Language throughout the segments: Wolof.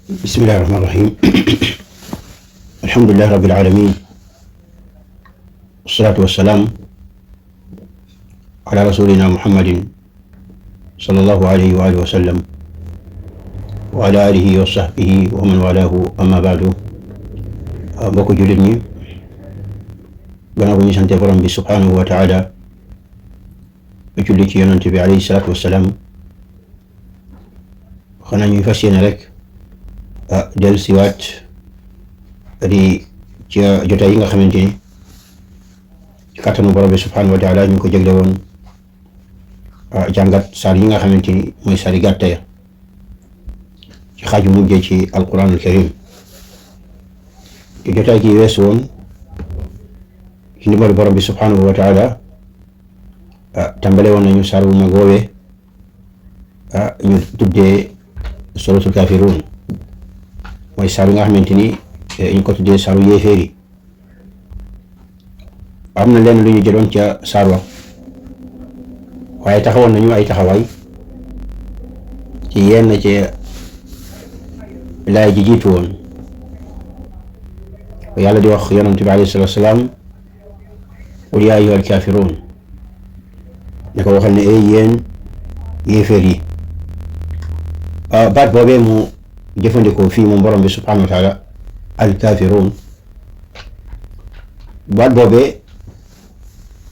بسم الله الرحمن الرحيم. الحمد لله رب العالمين، والصلاة والسلام على رسولنا محمد صلى الله عليه وآله وسلم وعلى آله وصحبه ومن والاه. أما بعد، mbokk jullit ñi, gannaaw bu ñu sante borom bi subhanahu wa taala ba julli ci yonent bi alayhi salaatu wassalaam, xanaa ñuy fas yéene rek del siwaat di ci jotaay yi nga xamante ni ci kàttanu borom bi subhanahu wa taala ñu ko jégle woon jàngat saar yi nga xamante ni mooy saari gàtta ya ci xaaju mujjee ci alquranul karim. ci jotaay gi weesu woon ci ndimbalu borom bi subhanahu wa taala tàmbale woon nañu saar wu mag woowee ñu tuddee suratul kaafiruun, mooy saar yi nga xamante ni ñu ko tuddee saaru yéeféer yi. am na lenn lu ñu jëloon ca saar wa, waaye taxawoon nañu ay taxawaay ci yenn ci laay ji jiitu woon yàlla di wax yonent bi alayhi salaatu wasalaam, qul yaa ayyuhal kaafiruun, ne ko waxal ne ay yéen yéeféer yi. baat boobee mu jëfandikoo fii moom borom bi subhanahu wa taala, al kaafiruun, baat boobee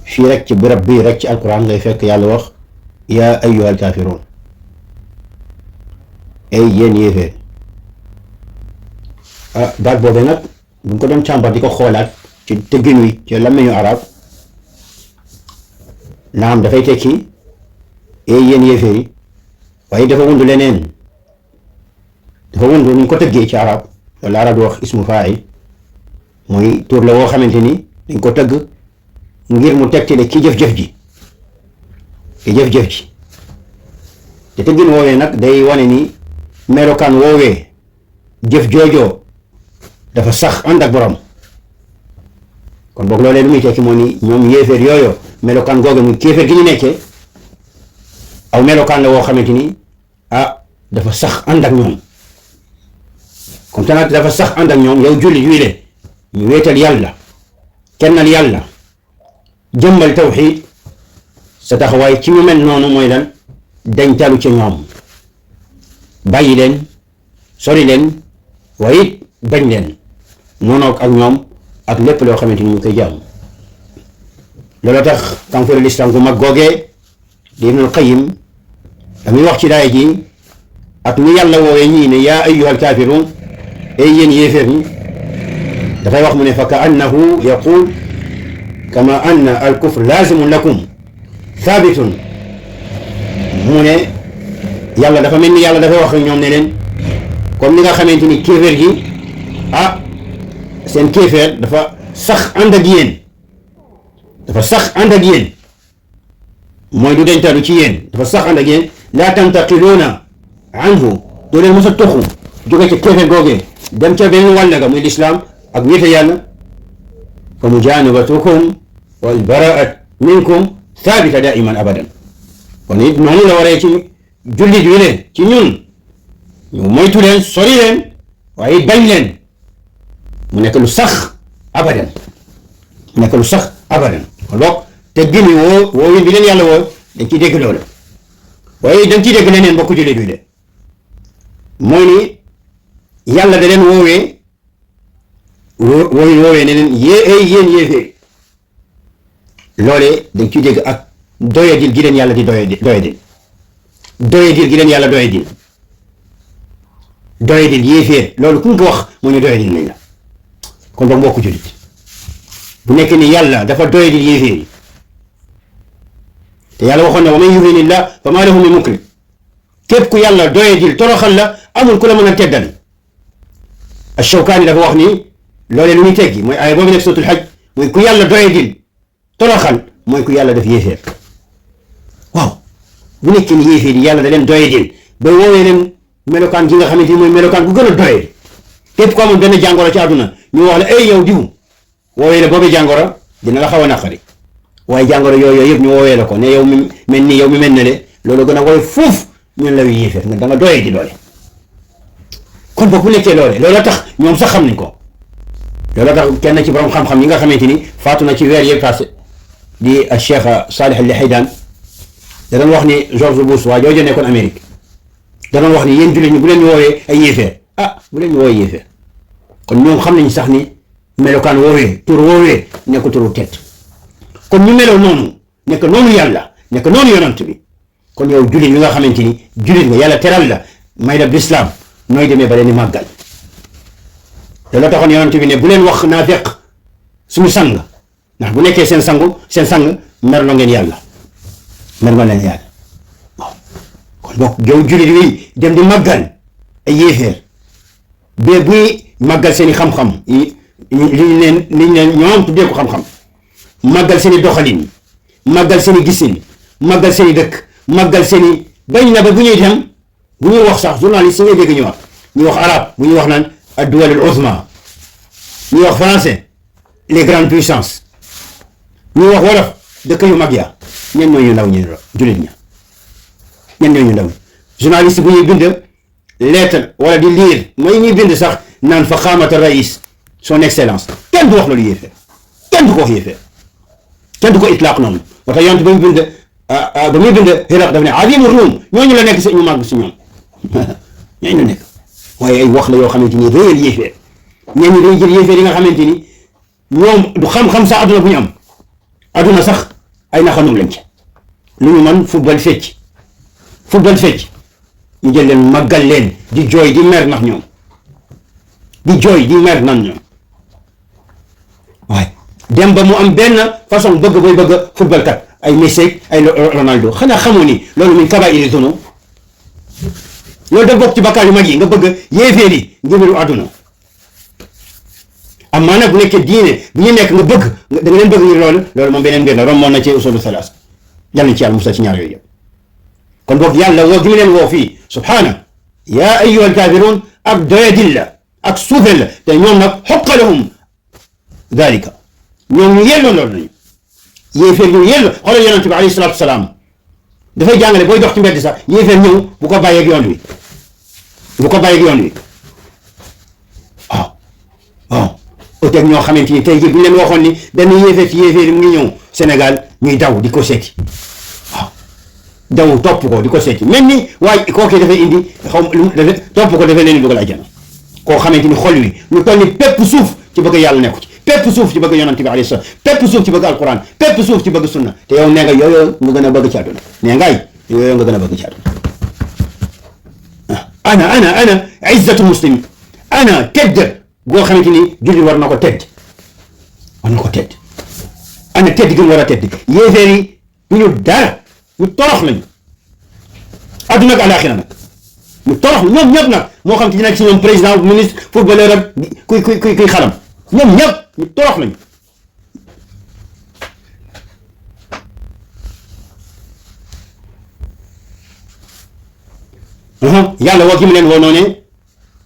fii rek ci bërëb bii rek ci alquran ngay fekk yàlla wax yaa ayyuhal kaafiruun, ay yéen yéeféer. baat boobee nag bu ñu ko doon càmbar di ko xoolaat ci tëggin wi ci làmmiñu arab, naam dafay tekki ay yéen yéeféer yi, waaye dafa wundu leneen, dafa wundu ñu ko tëggee ci arab. wala arab di wax ismu faa'il, mooy tur la woo xamante ni dañ ko tëgg ngir mu tegtale ki jëf-jëf ji, ki jëf-jëf ji. te tëggin woowee nag day wane ni melokaan woowee, jëf joojoo dafa sax ànd ak borom. kon boog loolee lu muy tekki moo ni ñoom yéeféer yooyu melokaan googe muy kéeféer gi ñu nekkee aw melokaan la woo xamante ni dafa sax ànd ak ñoom. comme te nag dafa sax ànd ak ñoom, yow jullit wi le ñu wéetal yàlla, kennal yàlla, jëmmal tawxiid, sa taxawaay ci mu mel noonu mooy lan? dañ talu ca ñoom, bàyyi leen, sori leen, waaye it bañ leen, noonu ak ñoom ak lépp loo xamante ni ñu koy jàmm. loolu tax kanféru lislaam gu mag googee di Ibnul Qayyim damuy wax ci daaya ji ak ni yàlla woowee ñii ne yaa ayyuhal kaafiruun, ay yéen yéeféer ñi, dafay wax mu ne fa ka annahu yaqul kama anna al kufr laazimun lakum thabitun. mu ne yàlla dafa mel ni yàlla dafay wax ak ñoom ne leen comme ni nga xamante ni kéeféer gi seen kéeféer dafa sax ànd ak yéen, dafa sax ànd ak yéen, mooy du dencalu ci yéen, dafa sax ànd ak yéen. laa tantaqiluuna anhu, doo leen mos a toxu jóge ca kéeféer googee dem ca benn wàll ga muy lislaam ak wéete yàlla. fa mujaanabatukum wal baraat minkum thabita daiman abadan. kon it noonu la waree ci jullit wi leen, ci ñun ñu moytu leen, sori leen, waaye bañ leen, mu nekk lu sax abadan, mu nekk lu sax abadan. donc te gini woo bi leen yàlla woo dañ ciy dégg loolu, waaye dañ ciy dégg leneen mbokku jullit wi de, mooy ni yàlla da leen woowee ne leen yéen yéeféer. loolee dañ ciy dégg ak doyadil gi leen yàlla di doyadil gi leen yàlla doyadil yéeféer. loolu ku ñu ko wax mu ñu doyadil nañ la. kon ba mbokku jullit bu nekk ni yàlla dafa doyadil yéeféer yi, te yàlla waxoon na wa man yuhinillah fa maa lahu min mukrim, képp ku yàlla doyadil toroxal la amul ku la mën a teddal. Ash-Shawkaani dafa wax ni loolee lu muy teggi mooy aaya boobu nekk suuratul Hajj, mooy ku yàlla doyadil toroxal mooy ku yàlla def yéeféer. waaw bu nekkee ni yéeféer yi yàlla da leen doyadil ba woowee leen melokaan gi nga xamante ni mooy melokaan bu gën a doyadi. képp ko amul benn jàngoro ci àdduna ñu wax la ay yow diw, woowee la boobu jàngoro dina la xaw a naqari, waaye jàngoro yooyu yëpp ñu woowee la ko ne yow mi mel ni yow mi mel ne le loolu gën a woy fuuf ñun la yéeféer nga da nga doyadi doole. kon boog bu nekkee loolu tax ñoom sax xam nañ ko. loolu tax kenn ci borom xam-xam yi nga xamante ni faatu na ci weer yëpp passé di Cheikh Salih Al Haydan da doon wax ni George Bush waa jooju nekkoon Amérique da doon wax ni yéen jullit ñi bu leen ñu woowee ay yéefeer bu leen ñu woowee yéefeer kon ñoom xam nañ sax ni melokaan woowee tur woowee nekk turu tedd kon ñu meloo noonu nekk noonu yàlla nekk noonu yonant bi kon yow jullit bi nga xamante ni jullit nga yàlla teral la may la lislaam nooy demee ba leen di màggal te la taxoon yonent bi ne bu leen wax naafeq suñu sang ndax bu nekkee seen sang mer la ngeen yàlla mer nga leen yàlla waaw kon bokk yow jullit wi dem di màggal ay yéeféer ba buy màggal seen i xam-xam li ñu leen ñoom tuddee ko xam-xam màggal seen i doxalin màggal seen i gisin màggal seen i dëkk màggal seen i bañ na ba bu ñuy dem bu ñuy wax sax journaliste yi ngay dégg ñu wax arab bu ñuy wax naan ad-duwal al-uzma ñuy wax français les grandes puissances ñuy wax wolof dëkk yu mag ya ñen ñoo ñu ndaw ñi jullit ña ñen ñoo ñu ndaw journaliste bu ñuy bind lettre wala di lire mooy ñuy bind sax naan fa xaamata rais son excellence kenn du wax loolu yéefee kenn du ko wax yéefee kenn du ko itlaaq noonu moo tax yonent ba muy bind Hiraq daf ne azimu ruum ñooñu la nekk si ñu màgg si ñoom ñooñu la nekk waaye ay wax la yoo xamante ni réel yéefee ñeen ñi dañuy jël yéefee yi nga xamante ni ñoom du xam-xam sax adduna bu ñu am adduna sax ay naxanum lañ ci lu ñu man football fecc ñu jël leen màggal leen di jooy di mer ndax ñoom di jooy di mer nan ñoom waaye dem ba mu am benn façon bëgg booy bëgg football kat ay Messi ay Ronaldo xanaa xamoo ni loolu min kabaa'iri zunub loolu da bokk ci bakkaar yu mag yi nga bëgg yéeféer yi ngir mbiru àdduna amaa nag bu nekkee diine bu ñu nekk nga bëgg da nga leen bëgg ngir loolu moom beneen mbir la rommoon na ci usulu salaas yal nañ ci yàlla musal ci ñaar yooyu yëpp kon boog yàlla woo gi mu leen woo fii subhaana yaa ayyuhal kaafiruun ak doyadil la ak suufel la te ñoom nag xoqa lahum dalika ñoom ñu yelloo loolu nañu yéeféer ñu yelloo xoolal yonent bi alayhi salaatu wasalaam dafay jàngale booy dox ci mbedd sax yéeféer ñëw bu ko bàyyeeg yoon wi waaw oteeg ñoo xamante ni tey jii bu ñu leen waxoon ni benn yéeféer ci yéeféer yi mu ngi ñëw Sénégal ñuy daw di ko seeti waaw daw topp ko di ko seeti mel ni waaye kookee dafay indi topp ko dafay leen di dugal àjjana koo xamante ni xol wi lu toll ni pépp suuf ci bëgg yàlla nekku ci pépp suuf ci bëgg yonent bi alayhi salaam pépp suuf ci bëgg alquran pépp suuf ci bëgg sunna te yow nee nga yooyu nga gën a bëgg ci àdduna nee ngaay yooyu nga gën a bëgg ci àdduna ana izzatu muslim ana tedd goo xamante ni jullit war na ko tedd ana tedd gi mu war a tedd yéeféer yi du ñu dara ñu torox lañu àdduna ak alaaxira nag ñu torox ñoom ñëpp nag moo xam te nekk si ñoom président ministre footballeur ak kuy xalam ñoom ñëpp ñu torox lañu yàlla woo gi mu leen woo noonu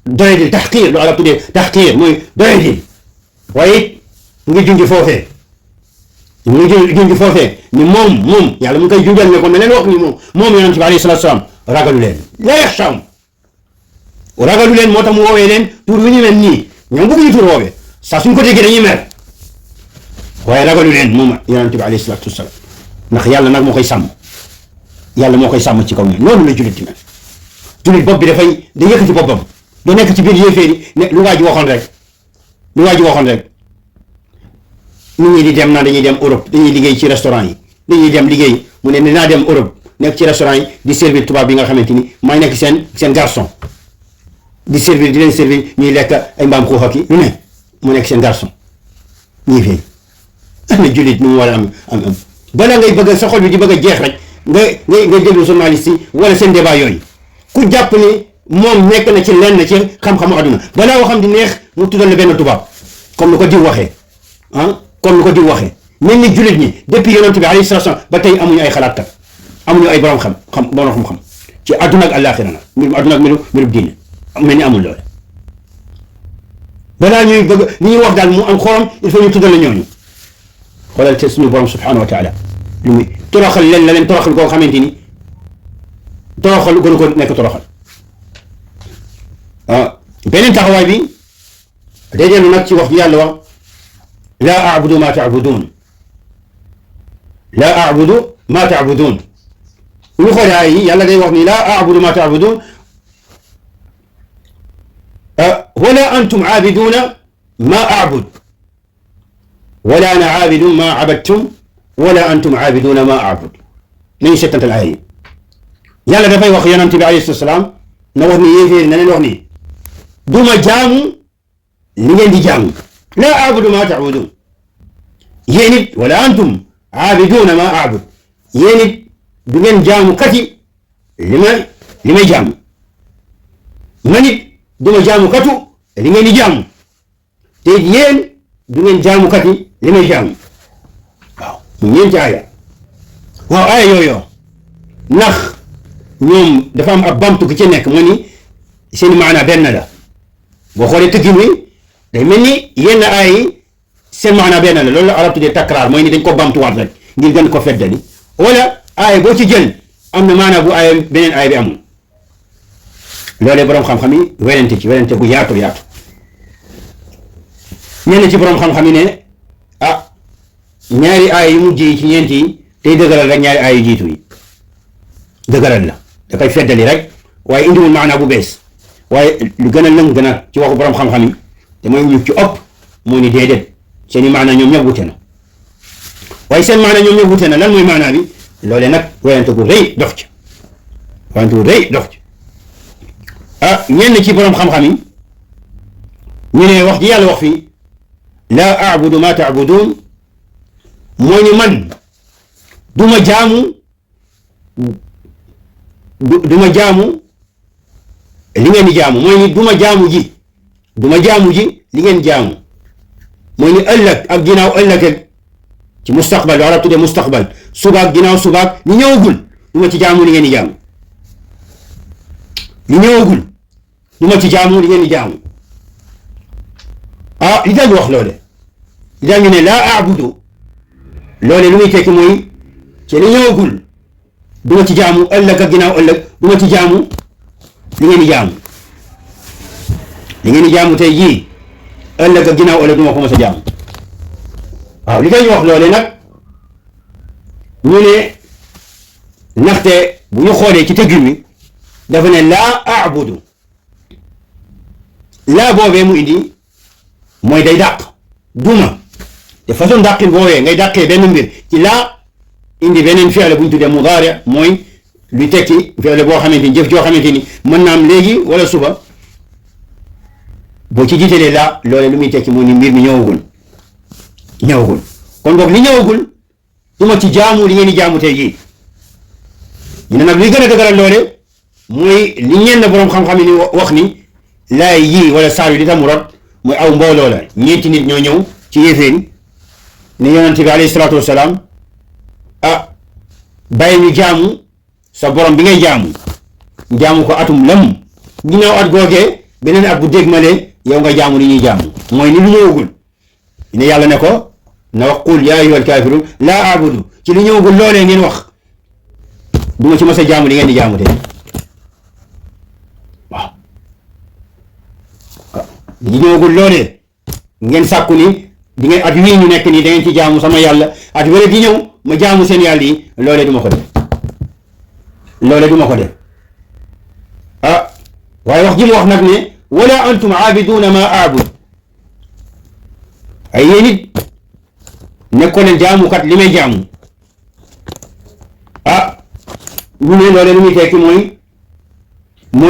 doyadil taxqiir lu arab tuddee taxqiir mooy doyadil waaye it mu ngi junj foofee ni moom yàlla mu ngi koy junjal ne kon ne leen wax ni moom yonent bi alayhi salaatu salaam ragalu leen laa yaxshawhum ragalu leen moo tax mu woowee leen tur wi ñu mel nii ñoom bëgguñu tur woowee saa suñ ko déggee dañuy mer waaye ragalu leen moom yonent bi alayhi salaatu salaam ndax yàlla nag moo koy sàmm ci kaw ñoom loolu la jullit di mel jullit bopp bi day yëkkati boppam du nekk ci biir yéeféer yi ne lu waa ji waxoon rek nit ñi di dem naa dañuy dem Europe dañuy liggéey ci restaurant yi dañuy dem liggéey mu ne naa dem Europe nekk ci restaurant yi di servir tubaab bi nga xamante ni may nekk seen garçon di leen servir ñuy lekk ay mbaam xuux ak lu ne mu nekk seen garçon ñii fii am na jullit nu mu war a am bala ngay bëgg sa xol bi di bëgg a jeex rek nga déglu journaliste yi wala seen débat yooyu ku jàpp ni moom nekk na ci lenn ci xam-xamu àdduna balaa waxam di neex mu tuddal la benn tubaab comme ni ko diw waxee mel ni jullit ñi depuis yonent bi alayhi salaam ba tey amuñu ay xalaatkat amuñu ay borom xam-xam ci àdduna ak àllaaxira nag mbirum àdduna ak mbirum diine mel ni amul loole balaa ñuy bëgg li ñuy wax daal mu am xorom il faut ñu tuddal la ñooñu xoolal te suñu borom subhanahu wa taala lu muy toroxal leen toroxal koo xamante ni toroxal gënu ko nekk toroxal beneen taxawaay bi day dellu nag ci wax ji yàlla wax laa a'budu ma ta'budun laa a'budu ma ta'budun bu ñu xoolee ay yi yàlla day wax ni laa a'budu ma ta'budun wala antum aabiduna ma a'bud wala ana aabidun ma abadtum wala antum aabiduna ma a'bud nañu settantal ay yi yàlla dafay wax yonent bi alayhi salaam na wax ni yéeféeri na leen wax ni duma jaamu li ngeen di jaamu laa a'budu ma ta'budun yéen it wala antum aabiduna ma a'bud yéen it du ngeen jaamu kati li may jaamu man it duma jaamu katu li ngeen di jaamu te yéen du ngeen jaamu kati li may jaamu waaw mu ñeenti aaya waaw aaya yooyu ndax ñoom dafa am ab bamtu ki ci nekk mu ni seen maana benn la boo xoolee tëggin wi day mel ni yenn aaya yi seen maana benn la loolu la arab tuddee takraar mooy ni dañ ko bamtuwaat rek ngir gën ko feddali wala aaya boo ci jël am na maana bu aaya beneen aaya bi amul loolee boroom xam-xam yi werante bu yaatu ñenn ci boroom xam-xam yi ne ñaari aaya yu mujj yi ci ñeent yi tey dëgëral rek ñaari aaya yu jiitu yi dëgëral la da koy feddali rek waaye indiwul maana bu bees waaye lu gën a lëng gën a ci waxu boroom xam-xam yi te mooy ñu ci ëpp moo ni déedéet seeni maana ñoom ñëpp wute na waaye seen maana ñoom ñëpp wute na lan mooy maana bi loolee nag werante gu rëy dox ci ñenn ci boroom xam-xam yi ñu ne wax ji yàlla wax fii laa a'budu ma ta'budun mooy ni man duma jaamu li ngeen di jaamu mooy ni duma jaamu ji li ngeen jaamu mooy ni ëllëg ak ginnaaw ëllëg ci mustaqbal arab tuddee mustaqbal subaak ginnaaw subaak li ñëwagul duma ci jaamu li ngeen di jaamu li ñëwagul duma ci jaamu li ngeen di jaamu li daal wax loole li daal ñu ne laa a'budu loole lu muy tekki mooy ci li ñëwagul duma ci jaamu ëllëg ak ginnaaw ëllëg duma ci jaamu li ngeen di jaamu tey jii ëllëg ak ginnaaw ëllëg duma ko mos a jaamu waaw li dañu wax loole nag ñu ne ndaxte bu ñu xoolee ci tëggin mi dafa ne laa a'budu laa boobee mu indi mooy day dàq duma te façon dàqin boobee ngay dàqee benn mbir ci laa indi beneen fi'l bu ñu tuddee mudaari mooy luy tekki fi'l boo xamante ni jëf joo xamante ni mën na am léegi wala suba boo ci jiitalee laa loole lu muy tekki mooy ni mbir mi ñëwagul kon boog li ñëwagul duma ci jaamu li ngeen di jaamu tey jii ñu ne nag li gën a dëgëral loole mooy li ñenn boroom xam-xam ni wax ni laay yii wala saar yi di tamu rot mooy aw mbooloo la ñeenti nit ñoo ñëw ci yéeféeri ne yonent bi alayhi salaatu wasalaam bàyyi ñu jaamu sa borom bi ngay jaamu ko atum lam ginnaaw at googee beneen at bu dégmalee yow nga jaamu li ñuy jaamu mooy ni lu ñëwagul ne yàlla ne ko na wax qul yaa ayyuhal kaafiruun laa a'budu ci li ñëwagul loolee ngeen wax duma ci mos a jaamu li ngeen di jaamu tey waaw li ñëwagul loolee ngeen sàkku ni di ngeen at wii ñu nekk nii da ngeen ci jaamu sama yàlla at wala di ñëw ma jaamu seen yàlla yi loolee duma ko def waaye wax ji mu wax nag ne wala antum aabiduuna ma aabud ay yéen it nekkoo leen jaamukat li may jaamu lu ne loolee lu muy tekki mooy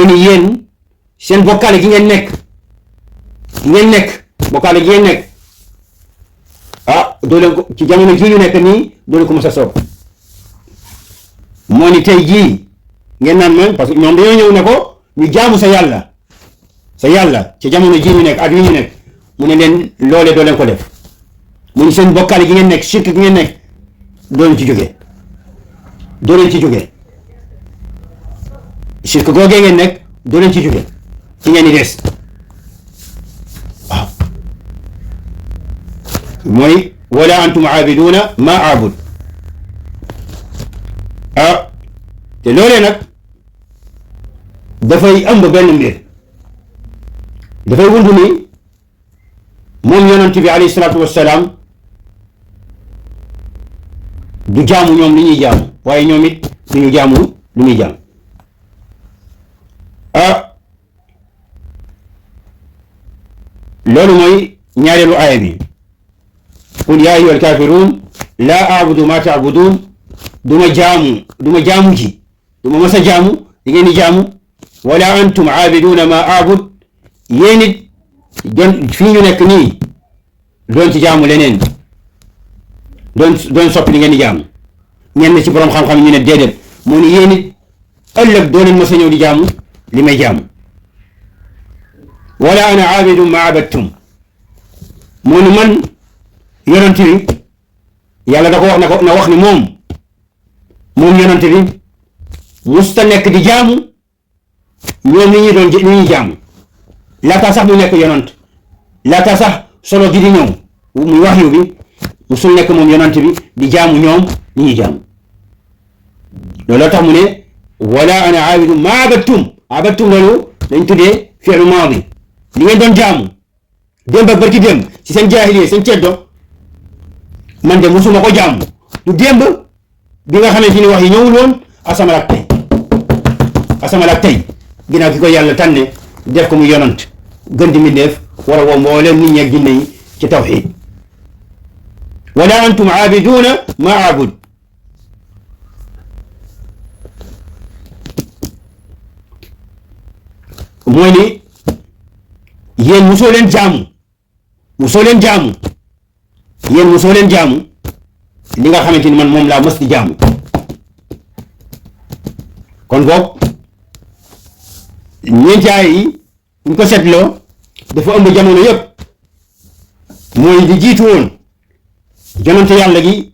ni yéen seen bokkaale gi ngeen nekk bokkaale gi ngeen nekk doo leen ko ci jamono jii ñu nekk nii doo leen ko mos a soob moo ni tey jii ngeen naan man parce que ñoom dañoo ñëw ne ko ñu jaamu sa yàlla ci jamono jii ñu nekk at yi ñu nekk mu ne leen loolee doo leen ko def mu ni seen bokkaale gi ngeen nekk shirk gi ngeen nekk doo leen ci jógee shirk googee ngeen nekk doo leen ci jógee ci ngeen di des waaw mooy wala antum aabiduuna ma aabud te loolee nag dafay ëmb benn mbir dafay wundu ni moom yonent bi alayhi salaatu wassalaam du jaamu ñoom li ñuy jaamu waaye ñoom it duñu jaamu lu ñuy jaamu. loolu mooy ñaareelu aaya bi qul yaa ayyuhal kaafiruun laa a'budu maa ta'buduun duma jaamu ji duma masa jaamu di ngeen di jaamu wala antum aabiduuna maa a'bud yéen it fii ñu nekk nii doon ci jaamu leneen doon soppi li ngeen di jaamu. ñenn ci borom xam-xam ñu ne déedéet moo ni yéen it ëllëg doo leen masa ñëw di jaamu li may jaamu. wala ana aabidun maa abadtum moo ni man yonent bi yàlla da ko wax na wax ni moom yonent bi musta nekk di jaamu ñoom ni ñuy jaamu laataa sax mu nekk yonent laataa sax solo gi di ñëw muy waxyu bi musul nekk moom yonent bi di jaamu ñoom ni ñuy jaamu. looloo tax mu ne wala ana aabidun maa abadtum loolu dañ tuddee fi'lu maadi li ngeen doon jaamu démb ak barki démb ci seen jaahiliya seen ceddo man de musuma ko jaamu du démb bi nga xamante ni wax yi ñëwul woon asamal ak tey ginnaaw ki ko yàlla tànne def ko mu yonant gën di mbindeef war a woo mbooleem nit ñi ak jinne yi ci tawxiid. wala antum aabiduuna maa abud mooy ni yéen musoo leen jaamu li nga xamante ni man moom laa mës di jaamu. kon boog ñeenti aaya yi ñu ko seetloo dafa ëmb jamono yëpp mooy di jiitu woon yonante yàlla gi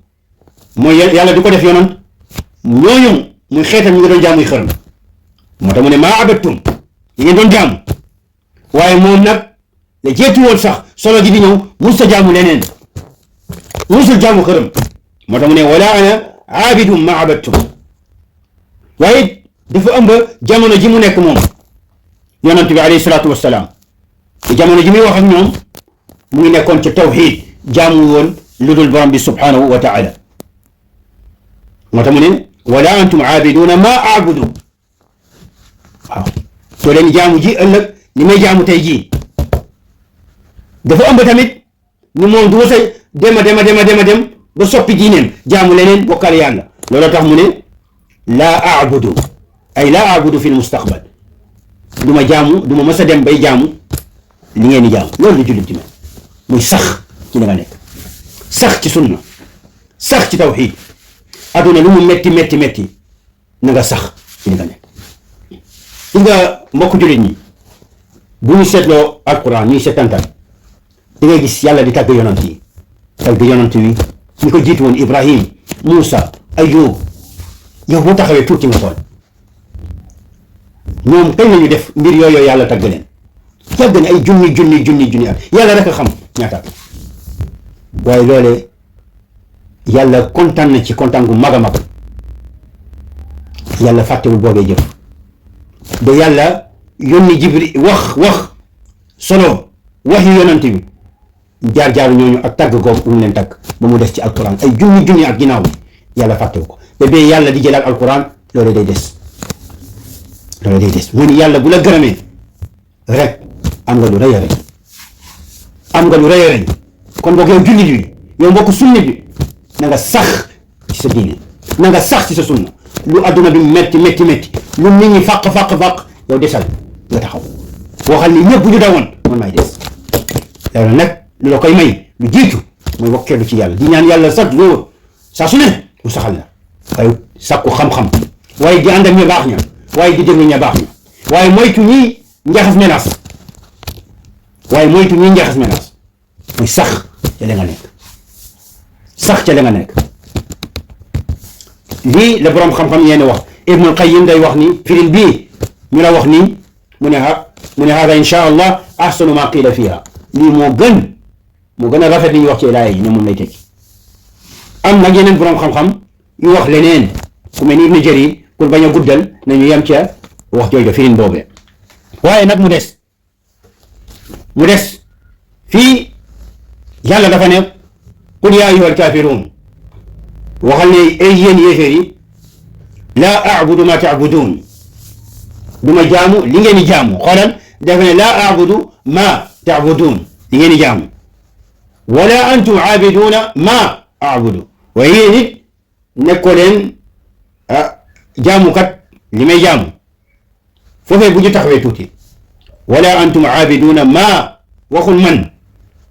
mooy yàlla di ko def yonant ñooñu muy xeetam ñu nga doon jaamuy xërëm moo tax mu ne maa abadtum yi ngeen doon jaamu waaye moom nag la jeetu woon sax solo gi di ñëw musta jaamu leneen musul jaamu xërëm moo tax mu ne wala ana aabidum maa abadtum waaye dafa ëmb jamono ji mu nekk moom yonent bi alayhi salaatu wassalaam te jamono ji muy wax ak ñoom mu ngi nekkoon ci tawxiid jaamu woon lu dul borom bi subhanahu wa taala moo tax mu ne wala antum aabiduuna maa aabudu waaw soo leen jaamu ji ëllëg li may jaamu tey jii dafa ëmb tamit ni moom du wasa dem ba soppi diineem jaamu leneen bokkal yàlla looloo tax mu ne laa aabudu ay laa aabudu fi lmustaqbal du ma jaamu du ma mës a dem bay jaamu li ngeen di jaamu loolu la jullit di mel muy sax ci li nga nekk sax ci sunna sax ci tawxiid aduna lu mu metti na nga sax ci li nga nekk. li nga mbokk jullit ñi bu ñu seetloo alquran ñuy seetantal di ngay gis yàlla di tàgg yonant yi ñu ko jiitu woon Ibrahim Moussa Ayub yow boo taxawee tuuti nga xool ñoom kañ lañu def mbir yooyu yàlla tàgg leen yàgg na ay junni at yàlla rek a xam ñaata at waaye loolee yàlla kontaan na ci kontaan gu mag a mag yàlla fàttewul boobee jëf ba yàlla yónni Jibril wax solo wax yu yonante bi jaar-jaaru ñooñu ak tàgg googu mu leen tàgg ba mu des ci alquran ay junni ak ginnaaw yàlla fàttewu ko ba bee yàlla di jëlaat alquran loolu day des mu ni yàlla bu la gërëmee rek am nga lu rëy a rëy kon boog yow jullit bi yow mbokk sunnit bi na nga sax ci sa diine na nga sax ci sa sunna lu adduna bi metti lu nit ñi fàq yow desal nga taxaw waxal ni ñëpp bu ñu dawoon man may des loolu nag lu la koy may lu jiitu mooy wakkeelu ci yàlla di ñaan yàlla sax loolu saa su ne mu saxal la waaye sàkku xam-xam waaye di ànd ak ñu baax ña waaye di déglu ña baax ña waaye moytu ñi njaxas menaas muy sax ca la nga nekk lii la boroom xam-xam yéen wax Ibnul Qayyim day wax ni firim bii ñu la wax nii mu ne hada insha allah ahsanu ma qila fiha lii moo gën a rafet li ñu wax ci laaya yi ne moom lay tekki am nag yeneen boroom xam-xam yu wax leneen ku mel ni Ibnu Jarir pour bañ a guddal nañu yem ca wax jooju firin boobee waaye nag mu des mu des fii yàlla dafa ne qul yaa ayyuhal kaafiruun waxal ne ay yéen yéeféer yi laa abudu ma taabuduun du ma jaamu li ngeen di jaamu xoolal dafa ne laa abudu ma taabuduun li ngeen di jaamu wala antum aabiduuna ma abudu waaye yéen it nekkoo leen jaamukat li may jaamu foofee bu ñu taxawee tuuti wala antum aabiduuna ma waxul man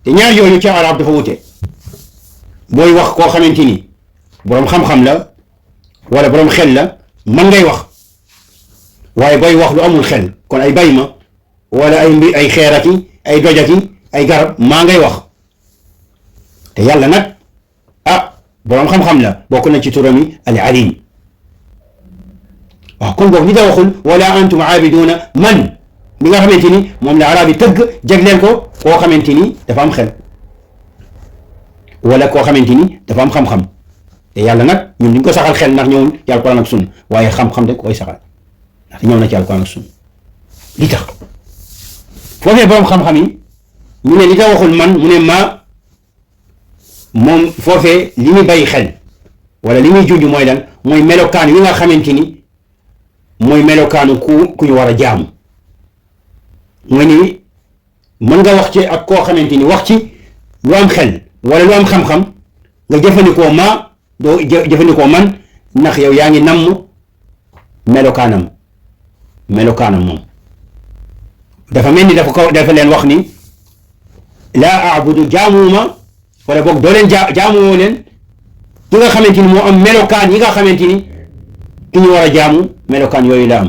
te ñaar yooyu ci arab dafa wute booy wax koo xamante ni boroom xam-xam la wala boroom xel la man ngay wax waaye booy wax lu amul xel kon ay bay ma wala ay xeeraki ay dojaki ay garab maa ngay wax te yàlla nag boroom xam-xam la bokk na ci turam yi al alim waaw kon boog li da waxul wala antum aabiduuna man mi nga xamante ni moom la arab yi tëgg jagleel ko koo xamante ni dafa am xel wala koo xamante ni dafa am xam-xam te yàlla nag ñun duñ ko saxal xel ndax ñëwul ci alquran ak sunna waaye xam-xam de koy saxal ndax ñëw na ci alquran ak sunna li tax foofee boroom xam-xam yi ñu ne li da waxul man mu ne ma moom foofee li muy bàyyi xel wala li muy junj mooy lan mooy melokaan yi nga xamante ni mooy melokaanu ku ñu war a jaamu mooy ni mën nga wax ci ak koo xamante ni wax ci lu am xel wala lu am xam-xam nga jëfandikoo ma doo jëfandikoo man ndax yow yaa ngi namm melokaanam moom dafa mel ni dafa leen wax ni laa abudu jaamuwuma wala boog doo leen jaamuwoo leen ki nga xamante ni moo am melokaan yi nga xamante ni ki ñu war a jaamu melokaan yooyu la am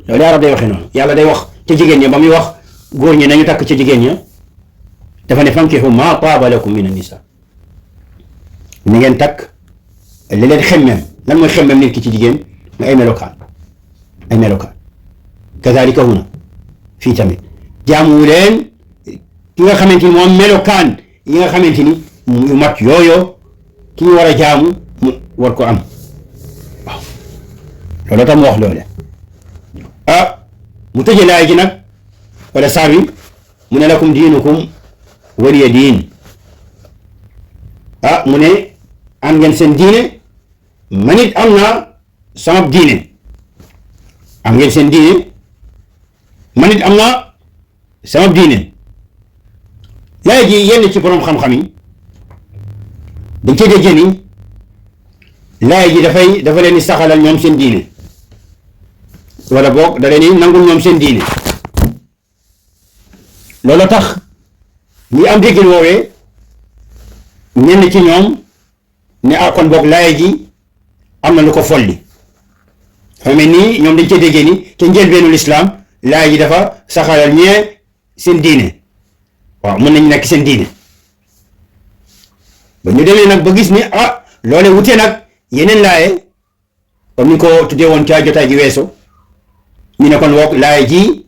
loolu arab day waxee noonu yàlla day wax ca jigéen ña ba muy wax góor ñi nañu takk ca jigéen ña dafa ne fankihu maa taaba lakum min an-nisaa ni ngeen takk li leen xemmem lan mooy xemmem nit ki ci jigéen mooy ay melokaan kazalika huna fii tamit jaamu leen ki nga xamante ni moo am melokaan yi nga xamante ni yu mat yooyo ki ñu war a jaamu mu war ko am waaw loolu tam mu wax loole mu tëje laay ji nag wala saar wi mu ne lakum diinukum waliya diin mu ne am ngeen seen diine man it am naa sama diine am ngeen seen diine man it am naa sama diine laay ji yenn ci boroom xam-xam yi dañ cee déggee ni laay ji dafa leen di saxalal ñoom seen diine wala boog da leen di nangul ñoom seen diine loolu tax ñi am déggin woowee ñenn ci ñoom ne kon boog laay ji am na lu ko folli dafa mel nii ñoom dañ cee déggee ni te njëlbeenu lislaam laay ji dafa saxalal ñee seen diine waaw mën nañu nekk seen diine ba ñu demee nag ba gis ni loole wute nag yeneen laaye comme ni ko tuddee woon ca jotaay ji weesu ñu ne kon woog laaye ji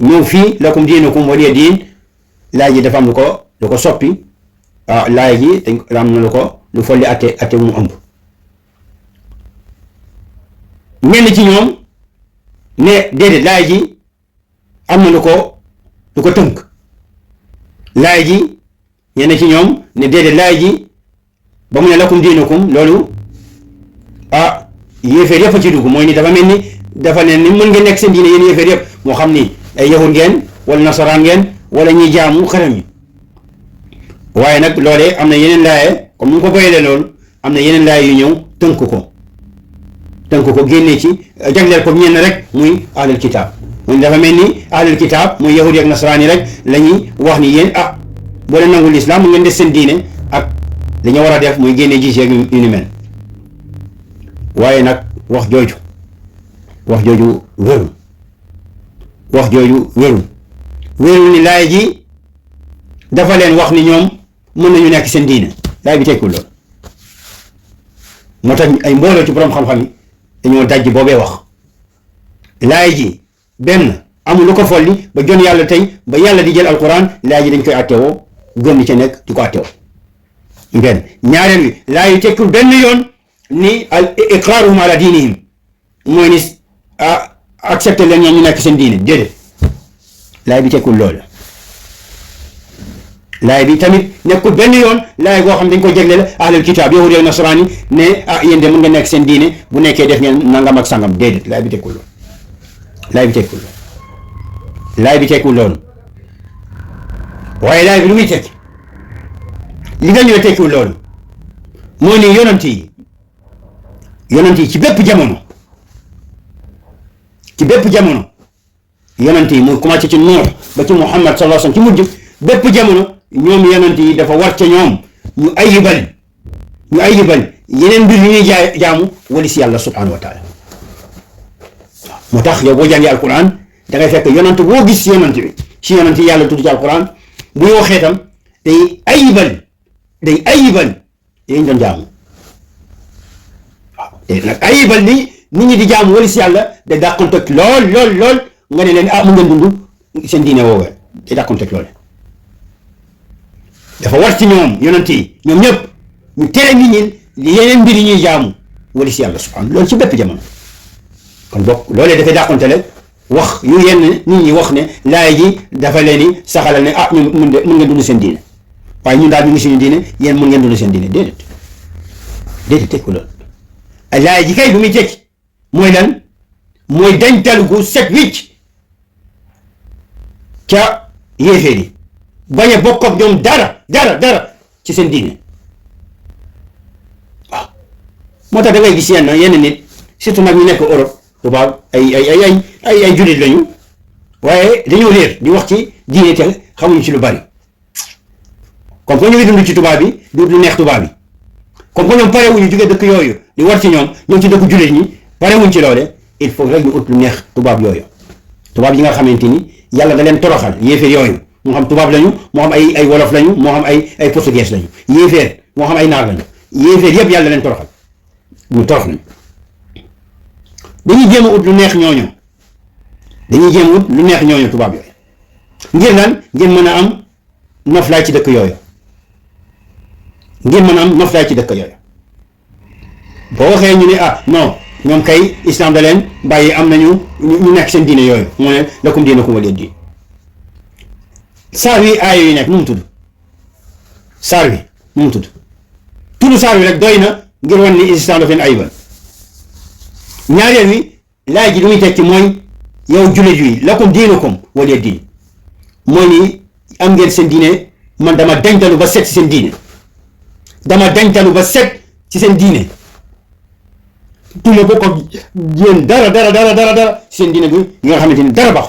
ñëw fii lakum diinukum waliya diin laaye ji dafa am lu ko soppi laaye ji dañ am na lu folli ate mu ëmb ñenn ci ñoom ne déedéet laaye ji am na lu ko tënk laay ji ñenn ci ñoom ne déedéet laay ji ba mu ne lakum diinukum loolu yéeféer yëpp a ci dugg mooy ni dafa mel ni dafa ne ni mën ngeen nekk seen diine yéen yéeféer yëpp moo xam ni ay yahud ngeen wala nasaraan ngeen wala ñuy jaamu xaram yi waaye nag loolee am na yeneen laaye comme ni nga ko boyelee loolu am na yeneen laaye yu ñëw tënk ko génnee ci jagleel ko ñenn rek muy ahlul kitaab muy dafa mel ni ahlul kitaab muy yahudi ak nasaraan yi rek la ñuy wax ni yéen boo leen nangul lislaam mu ngeen des seen diine ak li ñu war a def muy génne ji seeg yu ni mel waaye nag wax jooju wérul ni laay ji dafa leen wax ni ñoom mën nañu nekk seen diine laay bi tekkul loolu moo tax ay mbooloo ci borom xam-xam yi dañoo dajji boobee wax laay ji benn amul lu ko folli ba jon yàlla tey ba yàlla di jël alquran laay ji dañ koy attewoo gëm ni ca nekk di ko attewoo benn ñaareel wi laay yi tekkul benn yoon ni al iqraaruhum ala diinihim mooy ni accepté leen ñoom ñu nekk seen diine déedéet laay bi tekkul loolu laay bi tamit nekkul benn yoon laay boo xam dañ ko jagleel ahlul kitaab yahudi ak nasaraani ne yéen de mën nga nekk seen diine bu nekkee def ngeen nangam ak sangam déedéet laay bi tekkul loolu laay bi tekkul loolu laay bi tekkul loolu waaye laay bi lu muy tekki li nga ñëw tekkiwul loolu moo ni yonent yi ci bépp jamono yonent yi mu commencé ci Nuux ba ci Muhammad sallallahu alayhi wasallam ci mujj bépp jamono ñoom yonent yi dafa war ca ñoom ñu ayibal yeneen mbir yu ñuy jaamu wali si yàlla subhanahu wa taala moo tax yow boo jàngee alquran da ngay fekk yonent boo gis si yonent bi si yonent yi yàlla tudd ci alquran bu yoo xeetam day ayibal yéen doon jaamu waaw te nag ayibal ni nit ñi di jaamu wali si yàlla da dàqanteeg lool nga ne leen mu ngeen dund seen diine woowee da dàqanteeg lool dafa war ci ñoom yonent yi ñoom ñëpp ñu tere nit ñi yeneen mbir yi ñuy jaamu wali si yàlla subhanahu loolu ci bépp jamono kon bokk loolee dafay dàqante wax yu yenn nit ñi wax ne laay ji dafa leen di saxalal ne ñun mën ngeen dund seen diine waaye ñun daal ñu ngi suñu diine yéen mën ngeen dund seen diine déedéet tekku loolu laay ji kay bu muy tekki mooy lan mooy dañtal gu set wicc ca yéeféer yi bañ a bokk ak ñoom dara ci seen diine waaw moo tax da ngay gis yenn nit surtout nag ñu nekk Europe tubaab ay jullit lañu waaye dañoo réer di wax ci diine te xamuñu ci lu bari comme que ñu ngi dund ci tubaab bi du neex tubaab bi comme que ñoom pare wuñu jógee dëkk yooyu di war ci ñoom ci dëkk jullit ñi pare wuñ ci loole il faut rek ñu ut lu neex tubaab yooyu tubaab yi nga xamante ni yàlla da leen toroxal yéeféer yooyu moo xam tubaab lañu moo xam ay wolof lañu moo xam ay portugais lañu yéeféer moo xam ay naar lañu yéeféer yëpp yàlla leen toroxal ñu torox nañu dañuy jéem a ut lu neex ñooñu tubaab yooyu ngir lan ngeen mën a am noflaay ci dëkk yooyu boo waxee ñu ne non ñoom kay islam da leen bàyyi am nañu ñu nekk seen diine yooyu moo ne lakum diinukum waliya diin saar wi aaya yi nekk nu mu tudd saar wi rek doy na ngir wan ni islam daf leen ayibal ñaareel wi laaj ji lu muy tekki mooy yow jullit yi lakum diinukum waliya diin mooy ni am ngeen seen diine man dama dañtalu ba set ci seen diine tuma bokk ak yéen dara seen diine bi yi nga xamante ni dara baax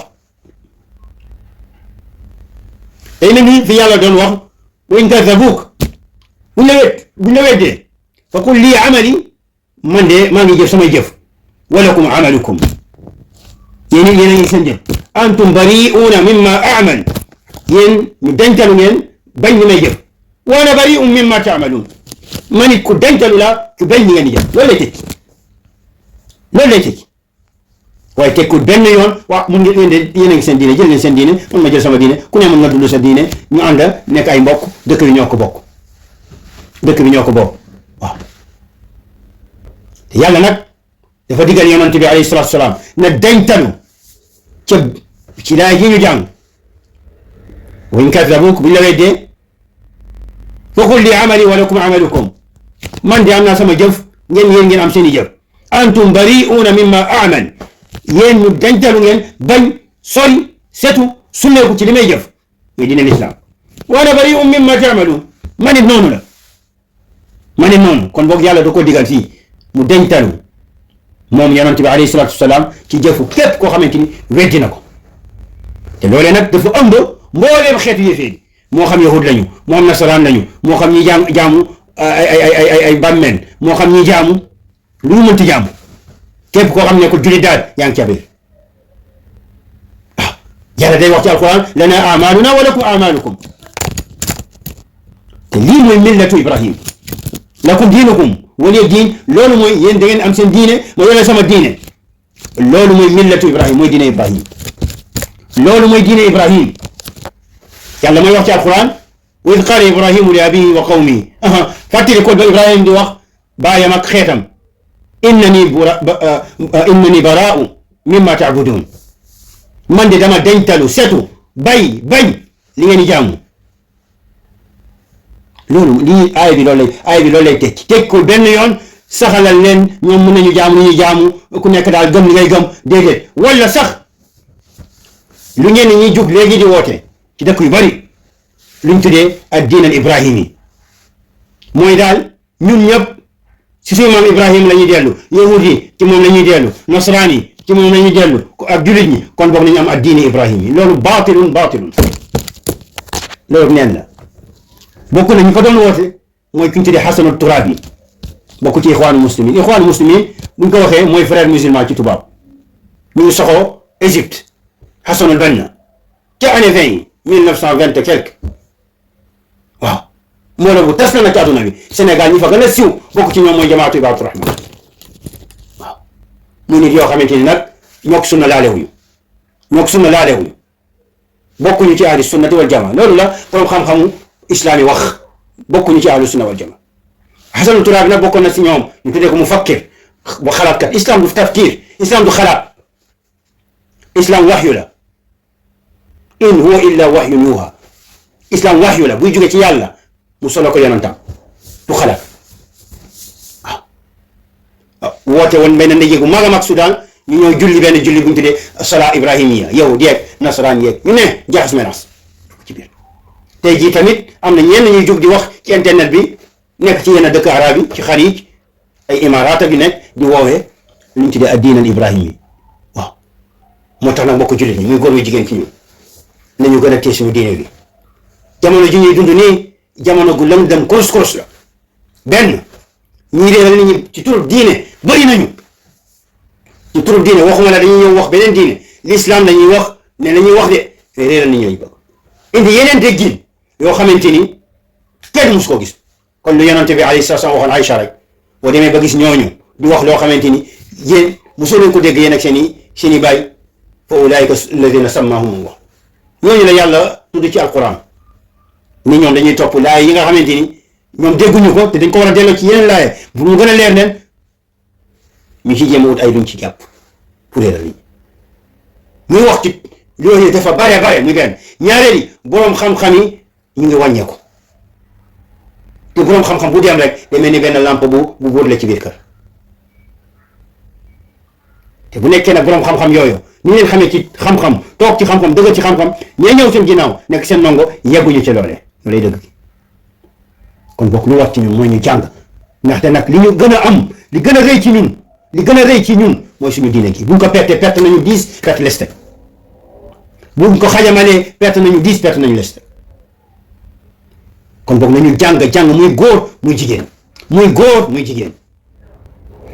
tey nag ni fi yàlla doon wax wa in kaddabuuk buñ la weddee fa qul lii amali man de maa ngi jëf samay jëf walakum amalukum yéen a ngi seen jëf antum bari'uuna mimma a'mal yéen ñu dencalu ngeen bañ li may jëf wa ana bari'un mimma ta'maluun man it ku dencalu laa ku bañ li ngeen di jëf loolu lay tekki waaye tekkul benn yoon mun ngeen yéen a ngi seen diine jël ngeen seen diine man ma jël sama diine ku ne mën nga dund sa diine ñu ànd nekk ay mbokk dëkk bi ñoo ko bokk waaw te yàlla nag dafa digal yonent bi alayhi salaatu salaam na dañtalu ci laay ji ñu jàng wa in kaddabuuk buñ la weddee fa qul li amali wa lakum amalukum man de am naa sama jëf ngeen am seen i jëf antum bari'uuna mimma a'mal yéen ñu dañtalu ngeen bañ sori setu sulleeku ci li may jëf muy diine l'islam wa ana bari'un mimma ta'maluun man it noonu kon boog yàlla da ko digal fii mu dañtalu moom yonent bi alayhi salaatu wasalaam ci jëfu képp koo xamante ni weddi na ko te loolee nag dafa ëmb mbooleem xeetu yëfee moo xam yahud lañu moo xam nasaraan lañu moo xam ñi jaamu ay bàmmeel moo xam ñi jaamu lu mu mënti jaamu képp koo xam ne ko jullit daal yaa ngi ca biir yàlla day wax ci alquran lana amaluna wa lakum amalukum te lii mooy millatu Ibrahim lakum diinukum waliya diin loolu mooy yéen da ngeen am seen diine ma yore sama diine loolu mooy millatu Ibrahim mooy diine Ibrahim loolu mooy diine Ibrahim yàlla mooy wax ci alquran wa id qaala Ibrahimu li abihi wa qawmihi fàttali ko ba Ibrahim di wax baayam ak xeetam innani baraa'u mimma ta'budun man de dama dañtalu setu bañ li ngeen di jaamu loolu lii aaya bi loolu lay tekki ko benn yoon saxalal leen ñoom mën nañu jaamu ñu jaamu ku nekk daal gëm li ngay gëm déedéet. wala sax lu ñenn ñi jug léegi di woote ci dëkk yu bari luñ tuddee ad-diin al-ibrahimi mooy daal ñun ñëpp si suñu maam Ibrahima la ñuy dellu, yahud yi ci moom la ñuy dellu, nasaraan yi ci moom la ñuy dellu ak jullit ñi kon boog nañu am ad-diin ibrahimi. loolu baatilun loolu neen la. bokk na ñu ko doon woote mooy ki ñu tuddee Hassan al-Turabi bokk ci ixwaanu muslimin buñ ko waxee mooy frère musulman ci tubaab ñu ngi soxoo Égypte. Hassan al-Banna ca année 1920 et quelque waaw moo la bu tas na nag ci àdduna bi. Sénégal ñi fa gën a siiw bokk ci ñoom mooy jamaatu Ibaadu Rahmaan waaw mu nit yoo xamante ni nag ñoo ko sunna laalewuñu bokkuñu ci ahlu sunnati wal jamaa. loolu la borom xam-xamu islam yi wax bokkuñu ci ahlu sunna wal jamaa. Hassan al-Turabi nag bokkoon na si ñoom ñu tuddee ko mufakkir ba xalaatkat. islam du tafkir, islam du xalaat, islam waxyu la. in huwa illa wahyun yuha. islam waxyu la buy jóge ci yàlla mu solo ko yonentam du xalaat. waaw woote woon benn ndaje gu mag a mag Soudan ñu ñëw julli benn julli bu ñu tuddee salaa ibrahimiya yow yeeg nasaraan yeeg ñu ne jaxas menace ci biir. tey jii tamit am na ñenn ñuy jóg di wax ci internet bi nekk ci yenn dëkk arab yi ci xarij ay imarata bi nekk di woowee lu ñu tuddee ad-diin al-ibrahimi. waaw moo tax nag mbokk jullit ñi muy góor muy jigéen ci ñun nañu gën a téye suñu diine bi. jamono ji ñuy dund nii jamono gu lëndëm kurus la. benn ñii réeral nit ñi ci turub diine bëri nañu. ci turub diine waxuma la dañuy ñëw wax beneen diine l'islam la ñuy wax ne la ñuy wax de réeral nit ñi bëgg indi yeneen déggin yoo xamante ni kenn mus koo gis. kon lu yonante bi alayhi salaam waxoon Aïcha rek boo demee ba gis ñooñu di wax loo xamante ni yéen mosoo leen ko dégg yéen ak seen i baay fa ulaayika alladina sammahumullah. ñooñu la yàlla tudd ci alquran ni ñoom dañuy topp laay yi nga xamante ni ñoom dégguñu ko te dañ ko war a delloo ci yeneen laay bu mu gën a leer leen ñu ci jéem a wut ay duñ ci jàpp pour réeral nit ñi. muy wax ci loolu dafa bare muy benn. ñaareel yi boroom xam-xam yi ñu ngi wàññeeku te boroom xam-xam bu dem rek day mel ni benn lampe bu buur la ci biir kër. te bu nekkee nag boroom xam-xam yooyu ni leen xamee ci xam-xam toog ci xam-xam dëgg ci xam-xam ñee ñëw seen ginnaaw nekk seen ndongo yegguñu ci loolee lu lay dëgg. kon bokk lu wax ci ñun mooy ñu jàng ndaxte nag li ñu gën a am li gën a rëy ci ñun mooy suñu diine gi. buñ ko perte nañu 10 perte leste. buñ ko xajamalee perte nañu 10 perte nañu leste. kon boog nañu jàng muy góor muy jigéen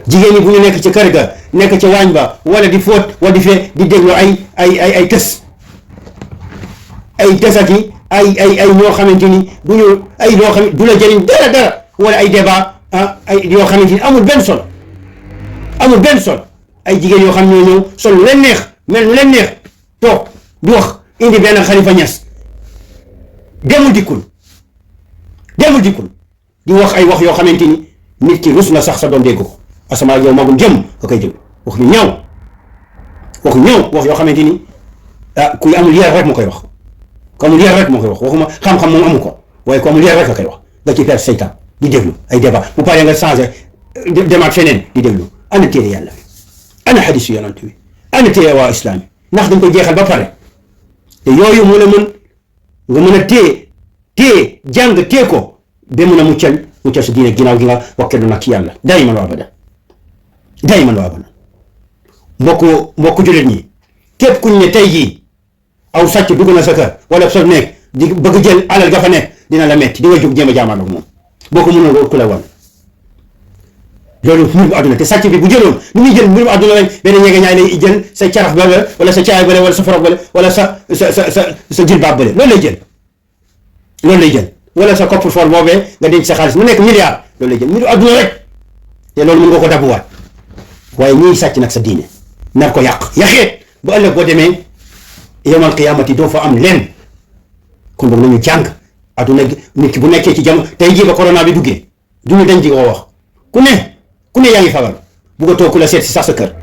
jigéen ñi bu ñu nekk ci kër ga nekk ci waañ ba wala di fóot wala di fee di déglu ay tës ak ay ñoo xamante ni du ñu ay loo xam du la jëriñ dara wala ay débat ay yoo xamante ni amul benn solo ay jigéen yoo xam ñoo ñëw sol lu leen neex mel lu leen neex toog di wax indi benn Xalifa Ñas demul dikkul di wax ay wax yoo xamante ni nit ki rus na sax sa doom dégg ko. asamaa yow magum jëm nga koy jëm wax ñu ñaaw wax yoo xamante ni kuy amul yar rek moo koy wax waxuma xam-xam moom amu ko waaye ku amul yar rek a koy wax nga ci perte seytaan di déglu ay débat bu paree nga changé demaat feneen di déglu. ana téere yàlla bi ana xadisu yonent bi ana téere waa islam yi ndax dañ koy jeexal ba pare te yooyu mu la nga mën a téye jàng téye ko ba mën a muccal sa diine ginnaaw gi nga wakkeelu nag ci yàlla dayman wa abadan mbokku jullit ñi képp kuñ ne tey jii aw sàcc dugg na sa kër wala sa nekk di bëgg jël alal ga fa nekk dina la metti di nga jóg jéem a jaamaarloog moom boo ko mënoon nga ku la wan loolu mbir bu àdduna te sàcc bi bu jëloon ni muy jël mbir bu àdduna lañ benn ñeege ñaay lay jël sa carax bële wala sa caay bële wala sa forog bële wala sa jilbaab bële loolu lay jël wala sa coffre-fort boobee nga denc sa xaalis mu nekk milliard loolu lay jël mbiru àdduna rek te loolu mën nga ko dabuwaat waaye ñiy sàcc nag sa diine nar ko yaxeet ba ëllëg boo demee yawmal qiyaamati doo fa am leen. kon boog nañu jàng àdduna nit ki bu nekkee ci jamono tey jii ba corona bi duggee duñu dañ di ko wax ku ne yaa ngi fagal bu ko toog ku la seet si sax sa kër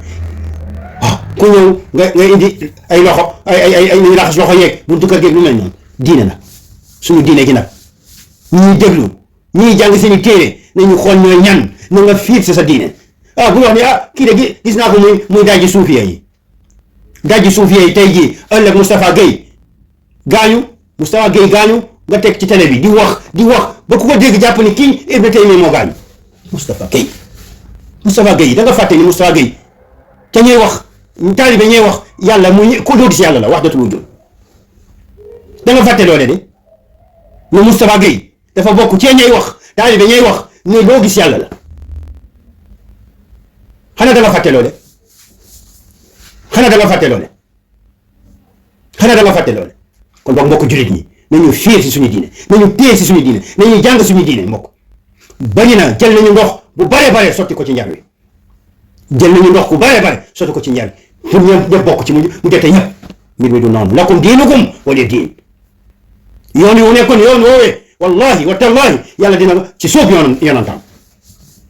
waaw ku ñëw nga indi ay loxo ay nañu raxas loxo yeeg buntu kër geeg lu mel noonu diine nag suñu diine gi nag ñuy déglu ñii jàng seeni téere nañu xool ñooy ñan na nga fiir sa diine. bu wax ni kii de gis naa ko muy dajji suufiya yi tey jii ëllëg Moustapha Gueye gaañu nga teg ci télé bi di wax ba ku ko dégg jàpp ni kii Ibn Taymiya moo gaañu. Moustapha Gueye da nga fàtte ni Moustapha Gueye te ñuy wax taalibe ñuy wax yàlla mu ko doo gis yàlla la wax dootul wujud. da nga fàtte loole de ne Moustapha Gueye dafa bokk ci ñuy wax taalibe ñuy wax ne doo gis yàlla la. xanaa da nga fàtte loole kon boog mbokk jullit ñi nañu fiir si suñu diine nañu téye si suñu diine nañu jàng suñu diine mbokk. bari na jël nañu ndox bu bare sotti ko ci njar wi sotti ko ci njar wi pour ñëpp bokk ci mu jotee ñëpp mbir mi du noonu lakum diinukum waliya diin. yoon wi wu nekkoon yoon woowee wallahi wa tallahi yàlla dina ci sóob yonantam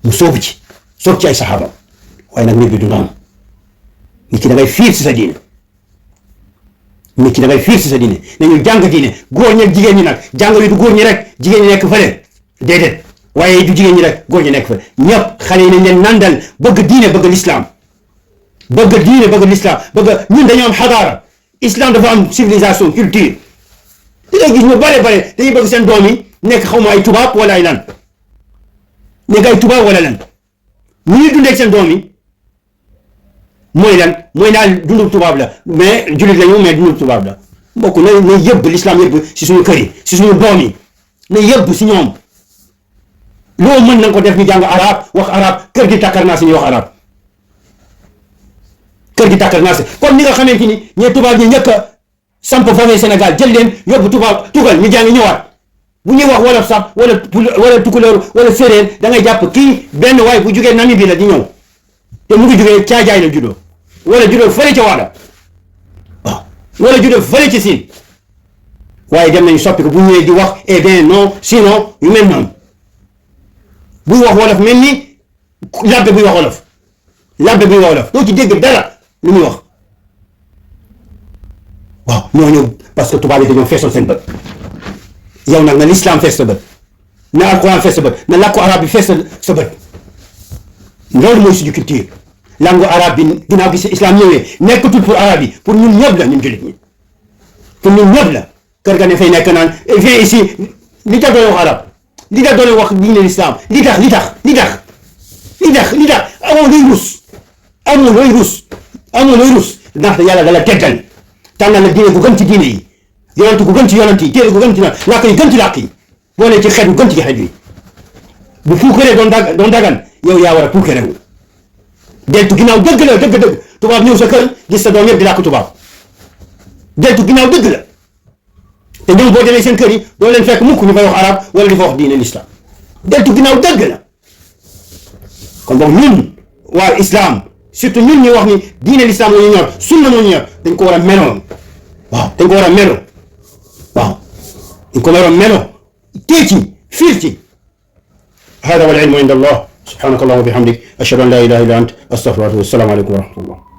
mu sóob ci ay saxaaba waaye nag mbir bi du noonu. nit ki da ngay fiir si sa diine nañu jàng diine góor ñi ak jigéen ñi nag jàng wi du góor ñi rek jigéen ñi nekk fële déedéet waaye du jigéen ñi rek góor ñi nekk fële ñëpp xale yi nañ leen nandal bëgg diine bëgg l'islam ñun dañoo am xadaara islam dafa am civilisation culture. di nga gis ñu bare dañuy bëgg seen doom yi nekk xaw ma ay tubaab wala ay lan ñu ñuy dundee ak seen doom yi mooy naan dundu tubaab la mais jullit la ñu mais dundu tubaab la mbokk na yëbb l'islam yëbb si suñu kër yi si suñu doom yi na yëbb si ñoom loo mën na ko def ñu jàng arab wax arab kër gi takkar naa si ñu wax arab kon ni nga xamante ni ñee tubaab ñi njëkk a samp foofee Sénégal jël leen yóbbu tugal ñu jàng ñëwaat bu ñuy wax wolof sax wala tukulóor wala séeréer da ngay jàpp kii benn waay bu jugee Namibie la di ñëw te mu ngi jugee Caajaay la juddoo wala juddoo fële ca Waada wala juddoo fële ci Siin waaye dem nañu soppi ko bu ñëwee di wax eh bien non sinon yu mel noonu buy wax wolof mel ni labbe buy wax wolof doo ci dégg dara lu muy wax ñooñu parce que tubaab yi dañoo feesoon seen bët yow nag na l'islam fees sa bët na alquran fees sa bët na làkku arab bi fees sa bët loolu mooy suñu culture. langue arabe bi ginnaaw bi si islam ñëwee nekkatul pour arabe yi pour ñun ñëpp la ñun jullit ñi pour ñun ñëpp la kër ga ne fay nekk naan viens ici li tax doon wax arabe li tax doon wax diine l'islam li tax amoo looy rus ndaxte yàlla dala teggal tànnal la diine gu gën ci diine yi yonent gu gën ci yonent yi téere gu gën ci làkk yi gën ci làkk yi boole ci xeet gu gën ci xeet yi bu puukaree doon dagan yow yaa war a puukarewu deltu ginnaaw dëgg la dëgg tubaab ñëw sa kër gis sa doom yëpp di làkk tubaab deltu ginnaaw dëgg la te ñoom boo demee seen kër yi doo leen fekk mukk ñu fay wax arab wala di fa wax diine l'islam deltu ginnaaw dëgg la kon donc ñun waa islam surtout ñun ñu wax ni diine l'islam moo ñu ñor sunna moo ñu ñor dañ ko war a meloo dañ ko war a melo tee ci fiir ci hada wal ilmu inda allah subhanaka allahumma wa bihamdik ashhadu an la ilaha illa ant astaghfiruka wa atubu ilayk. Assalamu alaykum wa rahmatullah.